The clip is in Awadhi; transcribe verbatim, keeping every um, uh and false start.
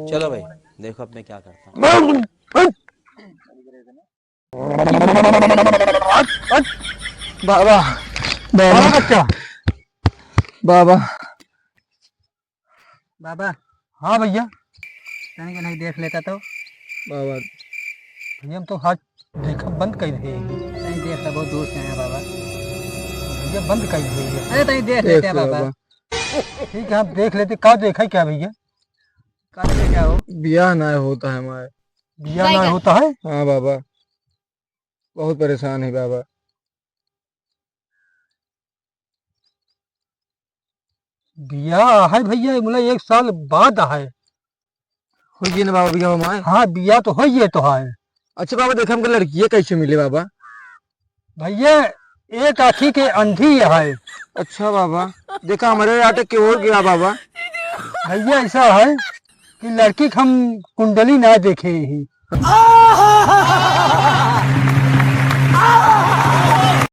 चलो भाई, देखो अब मैं क्या करता हूँ। बाबा, बाबा। हाँ बच्चा। बाबा। बाबा। हाँ भैया। तनी के नहीं देख लेता तो। बाबा। भैया हम तो हाथ देखा बंद कर दिए। नहीं देख ले, बहुत दूर से आया बाबा। भैया बंद कर दिए। अरे तनी देख देख लेते हैं लो बाबा। बाबा। ठीक है, हम देख लेते। का देखा क्या भैया? का देखा क्या हो? बियाह ना होता है हमारे। बियाह ना होता है? हाँ बाबा, बहुत परेशान है बाबा। बियाह है भैया, मतलब एक साल बाद है। होइए ना बाबा बियाह हमारे। हाँ, बियाह तो होइए तो है। अच्छा बाबा, देखा हमको लड़कियाँ कैसे मिले बाबा? भैया, एक आँखी के अंधी है। अच्छा बाबा, देखा हमारे यहाँ तक के और गया बाबा। भैया ऐसा है कि लड़की के हम कुंडली ना देखे ही।